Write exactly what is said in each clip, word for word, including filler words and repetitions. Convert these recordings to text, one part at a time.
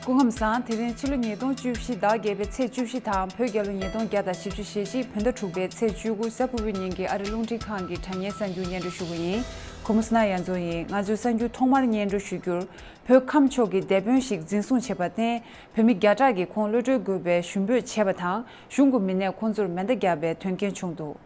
སྐུ་ཁམས་བཟང་། དེ་རིང་ཕྱི་ལོ་ཉིས་སྟོང་བཅུ་བཞི་ཟླ་བརྒྱད་པའི་ཚེས་བཅུ་བཞི་དང་། བོད་རྒྱལ་ལོ་ཉིས་སྟོང་བརྒྱ་དང་བཞི་བཅུ་ཞེ་གཅིག་བོད་ཟླ་དྲུག་པའི་ཚེས་བཅུ་དགུ་གཟའ་ཕུར་བུའི་ཉིན་གྱི་ཨ་རི་རླུང་འཕྲིན་ཁང་གི་དྲ་བརྙན་གསར་འགྱུར་སྙན་སྒྲོན་ཞུ་གི་ཡིན། ཁོ་མོ་སྣ་ཡ་མཚོ་ཡིན། ང་ཚོའི་གསར་འགྱུར་ཐོག་མར་སྙན་སྒྲོན་ཞུ་རྒྱུར། བོད་ཁམས་ཕྱོགས་ཀྱི་སྡེ་དཔོན་ཞིག་འཛིན་བཟུང་བྱས་པར་བརྟེན། བོད་མི་བརྒྱ་ཕྲག་གིས་ཁོང་གློད་གྲོལ་དགོས་པའི་ཞུ་འབོད་བྱས་པ་དང་། གཞུང་གི་མི་སྣས་ཁོང་ཚོར་མེ་མདའ་བརྒྱབ་པའི་དོན་རྐྱེན་བྱུང་འདུག་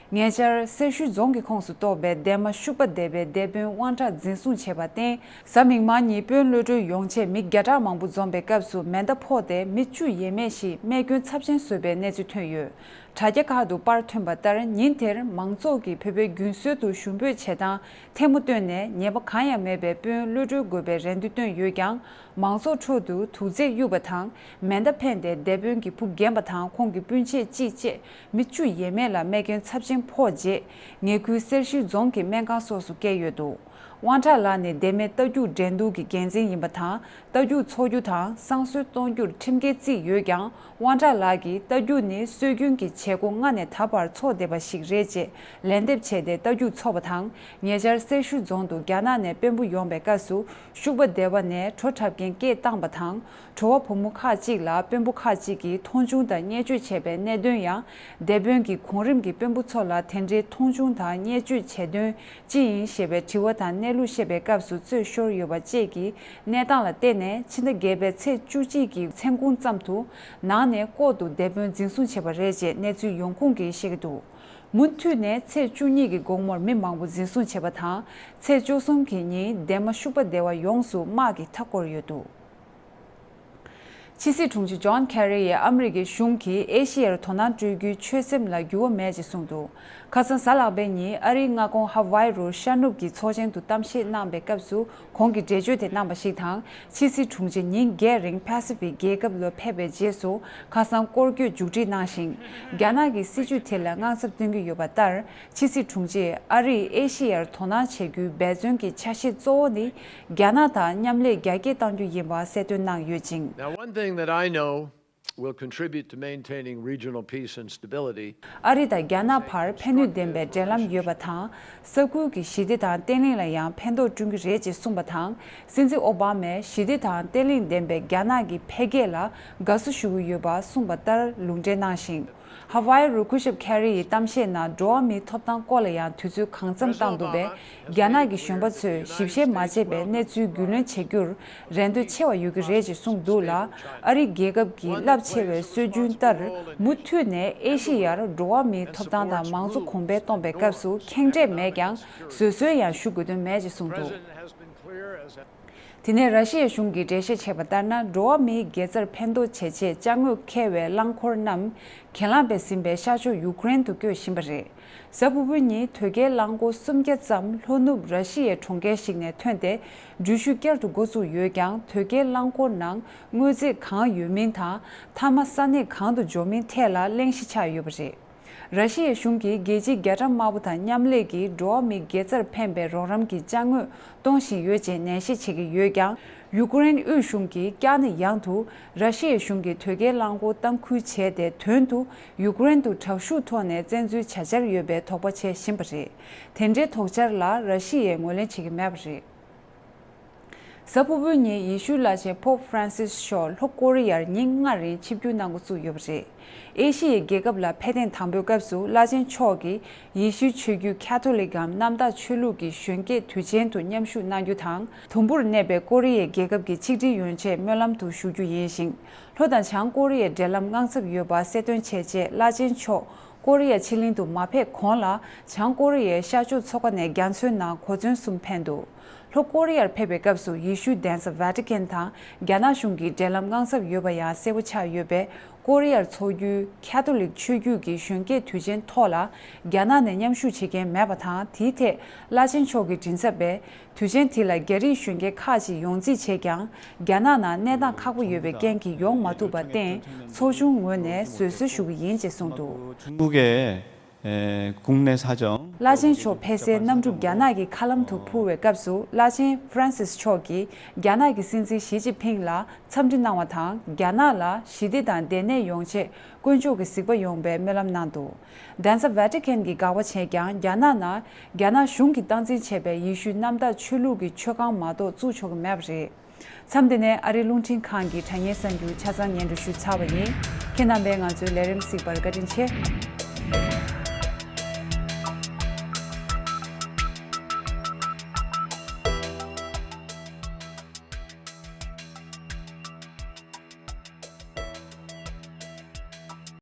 ཉེ་ཆར་སེར་ཤུལ་རྫོང་གི་ཁོངས་སུ་གཏོགས་པའི་འདན་མ་ཤུག་པ་སྡེ་བའི་སྡེ་དཔོན་དབང་གྲགས་འཛིན་བཟུང་བྱས་པར་བརྟེན། གཟའ་མིག་དམར་ཉིན་དཔོན་གློད་གྲོལ་ཡོང་ཆེད་མི་བརྒྱ་ཕྲག་མང་པོ་འཛོམས་པའི་སྐབས་སུ་མེ་མདའ་ཕོག་སྟེ་མི་བཅུ་ཡས་མས་ཤིག་རྨས་སྐྱོན་ཚབས་ཆེན་བཟོས་པའི་གནས་ཚུལ་ཐོན་ཡོད། དྲ་རྒྱ་ཁག་ཏུ་པར་ཐོན་པ་ལྟར། ཉིན་དེར་མང་ཚོགས་ཀྱིས་བོད་པའི་རྒྱུན་སྲོལ་དུ་ཞུ་འབོད་བྱེད་སྟངས་ཐལ་མོ་བཏོན་ནས། ཉེས་པ་གང་ཡང་མེད་པའི་དཔོན་གློད་གྲོལ་དགོས་པའི་རེ་འདུན་བཏོན་ཡོད་ཀྱང་། མང་ཚོགས་ཁྲོད་དུ་དུག་རྫས་གཡུགས་པ་དང་། མེ་མདའ་འཕེན་ཏེ་སྡེ་དཔོན་གྱི་བུ་རྒན་པ་དང་ཁོང་གི་སྤུན་མཆེད་གཅིག་བཅས་མི་བཅུ་ཡས་མས་ལ་རྨས་སྐྱོན་ཚབས་ཆེན་ཕོག་རྗེས། ཉེ་ཁུལ་སེར་ཤུལ་རྫོང་གི་སྨན་ཁང་སོགས་སུ་བསྐྱལ་ཡོད་འདུག་དབང་གྲགས་ལགས་ནི་སྡེ་སྨད་རྟ་རྒྱུག་འགྲན་བསྡུར་གྱི་འགན་འཛིན་ཡིན་པ་དང་། རྟ་རྒྱུག་འཚོགས་རྒྱུ་དང་བསང་གསོལ་གཏོང་རྒྱུར་ཁྲིམས་འགལ་བརྩིས་ཡོད་ཀྱང་། དབང་གྲགས་ལགས་ཀྱིས་རྟ་རྒྱུག་ནི་སྲོལ་རྒྱུན་གྱི་བྱེད་སྒོ་སྔ་ནས་ད་བར་འཚོགས་བསྡད་པ་ཞིག་རེད་ཅེས་ལན་འདེབས་བྱས་ཏེ་རྟ་རྒྱུག་འཚོགས་པ་དང་། ཉེ་ཆར་སེར་ཤུལ་རྫོང་དུ་རྒྱ་ནག་ནས་དཔོན་པོ་ཡོང་པའི་སྐབས་སུ། ཤུག་པ་སྡེ་བ་ནས་བྲོ་འཁྲབ་མཁན་སྐད་བཏང་པ་དང་། བྲོ་བ་བུ་མོ་ཁག་ཅིག་ལ་དཔོན་པོ་ཁག་ཅིག་གིས་མཐོང་ཆུང་དང་བརྙས་བཅོས་བྱས་པའི་གནད་དོན་ཡང་། སྡེ་དཔོན་གྱིས་གོང་རིམ་གྱི་དཔོན་པོ་ཚོ་ལ་དེ་འདྲའི་མཐོང་ཆུང་དང་བརྙས་བཅོས་བྱས་དོན་ཅི་ཡིན་ཞེས་པའི་དྲི་བ་དང་གནས་ལུགས་བཤད་པའི་སྐབས་སུ་རྩོད་ཤོར་ཡོད་པ་བཅས་ཀྱི་གནས་སྟངས་ལ་བརྟེན་ནས། ཕྱི་ཟླ་བརྒྱད་པའི་ཚེས་བཅུ་གཅིག་གི་མཚན་གུང་ཙམ་དུ་ནང་ནས་ལྐོག་ཏུ་སྡེ་དཔོན་འཛིན་བཟུང་བྱས་པ་རེད་ཅེས་གནས་ཚུལ་ཡོང་ཁུངས་ཀྱིས་བཤད་ཀྱི་འདུག་མུ་མཐུད་ནས་ཚེས་བཅུ་གཉིས་ཀྱི་དགོང་མོར་མི་མང་པོ་འཛིན་བཟུང་བྱས་པ་དང་། ཚེས་བཅུ་གསུམ་གྱི་ཉིན་འདན་མ་ཤུག་པ་སྡེ་བ་ཡོངས་སུ་དམག་གིས་མཐའ་བསྐོར་ཡོད་འདུག་ཕྱི་སྲིད་དྲུང་ཆེ་ཇོན་ཁེ་རི་ཡིས་ཨ་མི་རི་ཀའི་གཞུང་གིས་ཨེ་ཤི་ཡར་དོ་སྣང་སྤྲོད་རྒྱུའི་ཆོད་སེམས་ལ་འགྱུར་བ་མེད་ཅེས་གསུངས་འདུག་ཁ་སང་གཟའ་ལྷག་པའི་ཉིན་ཨ་རིའི་མངའ་ཁོངས་ཧ་ཝའི་རུ་ཤར་ནུབ་ཀྱི་ཚོགས་ཆེན་དུ་གཏམ་བཤད་གནང་པའི་སྐབས་སུ། གོང་གི་འགྲེལ་བརྗོད་དེ་གནང་བ་ཞིག་དང་། ཕྱི་སྲིད་དྲུང་ཆེ་ཉིན་བརྒྱད་རིང་པ་སི་ཕིག་རྒྱལ་ཁབ་ལ་ཕེབས་པའི་རྗེས་སུ། ཁ་སང་སྐོར་སྐྱོད་མཇུག་སྒྲིལ་གནང་ཞིང་། རྒྱ་ནག་གི་སྲིད་བྱུས་དེ་ལ་དངངས་འཚབ་སྟོན་གྱི་ཡོད་པ་ལྟར། ཕྱི་སྲིད་དྲུང་ཆེས་ཨ་རིས་ཨེ་ཤི་ཡར་དོ་སྣང་བྱེད་རྒྱུའི་འབད་བརྩོན་གྱི་ཆ་ཤས་གཙོ་བོ་ནི། རྒྱ་ནག་དང་མཉམ་ལས་རྒྱ་སྐྱེད་གཏང་རྒྱུ་ཡིན་པ་གསལ་སྟོན་གནང་ཡོད་ཅིང་། Now, one thing that I know will contribute to maintaining regional peace and stability. ཨ་རི་དང་རྒྱ་ནག་བར་ཕན་ནུས་ལྡན་པའི་འབྲེལ་ལམ་ཡོད་པ་དང་། ས་ཁུལ་གྱི་ཞི་བདེ་དང་བརྟན་ལྷིང་ལ་ཡང་ཕན་ཐོགས་བསྐྲུན་གྱི་རེད་ཅེས་གསུངས་པ་དང་། སྲིད་འཛིན་ཨོ་བྷ་མས་ཞི་བདེ་དང་བརྟན་ལྷིང་ལྡན་པའི་རྒྱ་ནག་གི་འཕེལ་རྒྱས་ལ་དགའ་བསུ་ཞུ་གི་ཡོད་པ་གསུངས་པ་ལྟར་ལུང་འདྲེན་གནང་ཞིང་། ཧ་ཝའི་རུ་སྐུ་ཞབས་ཁེ་རི་ཡི་གཏམ་བཤད་ནང་འགྲོ་བ་མིའི་ཐོབ་ཐང་སྐོར་ལ་ཡང་དུས་ཚོད་གང་འཚམ་བཏང་འདུག་པས། རྒྱ་ནག་གི་གཞོན་པ་ཚོས་ཞིབ་བཤེར་མ་བྱས་པའི་གནས་ཚུལ་རྒྱུས་ལོན་བྱེད་རྒྱུར་རན་འདོད་ཆེ་བ་ཡོད་ཀྱི་རེད་ཅེས་གསུངས་འདུག་ལ། ཨ་རི་རྒྱལ་ཁབ་ཀྱི་རླབས་ཆེ་བའི་སྲོལ་རྒྱུན་ལྟར། མུ་མཐུད་ནས་ཨེ་ཤི་ཡར་འགྲོ་བ་མིའི་ཐོབ་ཐང་དང་མང་གཙོ་གོང་འཕེལ་གཏོང་པའི་སྐབས་སུ་ཁེངས་དྲེགས་མེད་ཀྱང་། བཟོད་གསོལ་ཡང་ཞུ་དགོས་དོན་མེད་ཅེས་གསུངས་འདུག་དེ་ནས་ར་ཤི་ཡའི་གཞུང་གིས་འགྲེལ་བཤད་བྱས་པ་ལྟར་ན། འགྲོ་བ་མིའི་དགེ་རྩར་ཕན་ཐོགས་བྱེད་ཆེད་ཅ་དངོས་འཁྱེར་བའི་རླངས་འཁོར་རྣམས། གྱེན་ལངས་པས་ཟིན་པའི་ཤར་ཕྱོགས་ཡུ་ཀེ་རེན་དུ་བསྐྱོད་བཞིན་པ་རེད། གཟའ་ཕུར་བུའི་ཉིན་དོས་སྐྱེལ་རླངས་འཁོར་སུམ་བརྒྱ་ཙམ་ལྷོ་ནུབ་ར་ཤི་ཡའི་གྲོང་ཁྱེར་ཞིག་ནས་ཐོན་ཏེ། འགྲུལ་བཞུད་བསྐྱར་དུ་འགོ་བཙུགས་ཡོད་ཀྱང་། དོས་སྐྱེལ་རླངས་འཁོར་ནང་དངོས་རྫས་གང་ཡོད་མིན་དང་། མཐའ་མ་ས་གནས་གང་དུ་འབྱོར་མིན་ཐད་ལ་གླེང་གཞི་ཆགས་ཡོད་པ་རེད། ར་ཤི་ཡའི་གཞུང་གིས་རྒྱལ་སྤྱིའི་རྒྱ་གྲམ་དམར་པོ་དང་མཉམ་ལས་ཀྱིས་འགྲོ་བ་མིའི་དགེ་རྩར་ཕན་པའི་རོགས་རམ་གྱི་ཅ་དངོས་གཏོང་བཞིན་ཡོད་ཅེས་ནན་བཤད་བྱེད་ཀྱི་ཡོད་ཀྱང་། ཡུ་ཀེ་རེན་དབུས་གཞུང་གིས་བསྐྱར་ནས་ཡང་དུ་ར་ཤི་ཡའི་གཞུང་གིས་དོས་སྐྱེལ་རླངས་འཁོར་གཏམ་ཁུལ་བྱས་ཏེ། དོན་དུ་ཡུ་ཀེ་རེན་དུ་དྲག་ཤུགས་ཐོག་ནས་བཙན་འཛུལ་བྱ་འཆར་ཡོད་པའི་དོགས་པ་བྱེད་བཞིན་པ་རེད། དེ་འདྲའི་དོགས་འཆར་ལ་ར་ཤི་ཡས་ངོས་ལེན་བྱེད་ཀྱི་མེད་པ་རེད། གཟའ་ཕུར་བུའི་ཉིན་ཡེ་ཤུའི་བླ་ཆེན་Pope Francis་མཆོག་ལྷོ་ཀོ་རི་ཡར་ཉིན་ལྔ་རིང་ཆིབས་བསྒྱུར་གནང་འགོ་བཙུགས་ཡོད་པ་རེད། ཨེ་ཤི་ཡའི་རྒྱལ་ཁབ་ལ་ཕེབས་ཐེངས་དང་པོའི་སྐབས་སུ་བླ་ཆེན་མཆོག་གིས་ཡེ་ཤུའི་ཆོས་བརྒྱུད་ཁ་ཐོ་ལིག་གམ་གནམ་བདག་ཆོས་ལུགས་ཀྱི་གཞོན་སྐྱེས་དུས་ཆེན་དུ་མཉམ་ཞུགས་གནང་རྒྱུ་དང་། དུམ་བུར་གནས་པའི་ཀོ་རི་ཡའི་རྒྱལ་ཁབ་ཀྱི་ཆིག་སྒྲིལ་ཡོང་ཆེད་སྨོན་ལམ་དུ་ཞུགས་རྒྱུ་ཡིན་ཞིང་། ལྷོ་དང་བྱང་ཀོ་རི་ཡའི་འབྲེལ་ལམ་དངངས་འཚབ་ཡོད་པ་གསལ་སྟོན་བྱས་རྗེས། བླ་ཆེན་མཆོག་ཀོ་རི་ཡ་ཕྱེད་གླིང་དུ་མ་ཕེབས་གོང་ལ། བྱང་ཀོ་རི་ཡའི་ཤར་ཕྱོགས་མཚོ་ཁ་ནས་རྒྱ་མཚོའི་ནང་གོ་མཚོན་གསུམ་འཕེན་འདུག་ལྷོ་ཀོ་རི་ཡར་ཕེབས་པའི་སྐབས་སུ་ཡེ་ཤུའི་གདན་ས་ཝེ་ཏི་ཀན་དང་རྒྱ་ནག་གཞུང་གི་འབྲེལ་ལམ་དངངས་འཚབ་ཡོད་པ་ཡང་གསལ་པོ་ཆགས་ཡོད་པས། ཀོ་རི་ཡར་འཚོ་རྒྱུའི་ཁ་ཐོ་ལིག་ཆོས་བརྒྱུད་ཀྱི་གཞོན་སྐྱེས་དུས་ཆེན་ཐོག་ལ་རྒྱ་ནག་ནས་མཉམ་ཞུགས་བྱེད་མཁན་མེད་པ་དང་། དེའི་ཐད་བླ་ཆེན་མཆོག་གི་མགྲིན་ཚབ་པས། དུས་ཆེན་དེ་ལ་རྒྱ་རིགས་གཞོན་སྐྱེས་ཁག་ཅིག་ཡོང་རྩིས་བྱས་ཀྱང་། རྒྱ་ནག་ནང་གནས་སྟངས་ཁག་པོ་ཡོད་པའི་རྐྱེན་གྱིས་ཡོང་མ་ཐུབ་པར་བརྟེན། ཚོགས་ཆུང་ངོས་ནས་བཟོད་གསོལ་ཞུ་གི་ཡིན་ཅེས་གསུངས་འདུག། 중국의 에, 국내 사정. བླ་ཆེན་མཆོག་ཕེབས་སའི་གནམ་གྲུ་རྒྱ་ནག་གི་མཁའ་ལམ་དུ་འཕུར་བའི་སྐབས་སུ། བླ་ཆེན་ཧྥ་རན་སིས་མཆོག་གིས་རྒྱ་ནག་གི་སྲིད་འཛིན་ཞི་ཅིན་ཕིང་ལ་འཚམས་འདྲི་གནང་བ་དང་། རྒྱ་ནག་ལ་ཞི་བདེ་དང་བདེ་གནས་ཡོང་ཆེད་དཀོན་མཆོག་གི་གཟིགས་པ་ཡོང་བའི་སྨོན་ལམ་གནང་འདུག། གདན་ས་ཝེ་ཏི་ཀན་གྱིས་དགག་པ་བྱས་ཀྱང་། རྒྱ་ནག་ནང་རྒྱ་ནག་གཞུང་གིས་སྟངས་འཛིན་བྱས་པའི་ཡེ་ཤུའི་གནམ་བདག་ཆོས་ལུགས་ཀྱི་མཆོད་ཁང་མ་གཏོགས་བཙུགས་ཆོག་གི་མེད་པ་རེད། མཚམས་འདི་ནས་ཨ་རིའི་རླུང་འཕྲིན་ཁང་གི་དྲ་བརྙན་གསར་འགྱུར་ཆ་ཚང་སྙན་སྒྲོན་ཞུས་ཚར་བ་ཡིན། ཁྱེད་རྣམ་པས་ང་ཚོའི་ལས་རིམ་གཟིགས་པར་བཀའ་དྲིན་ཆེ།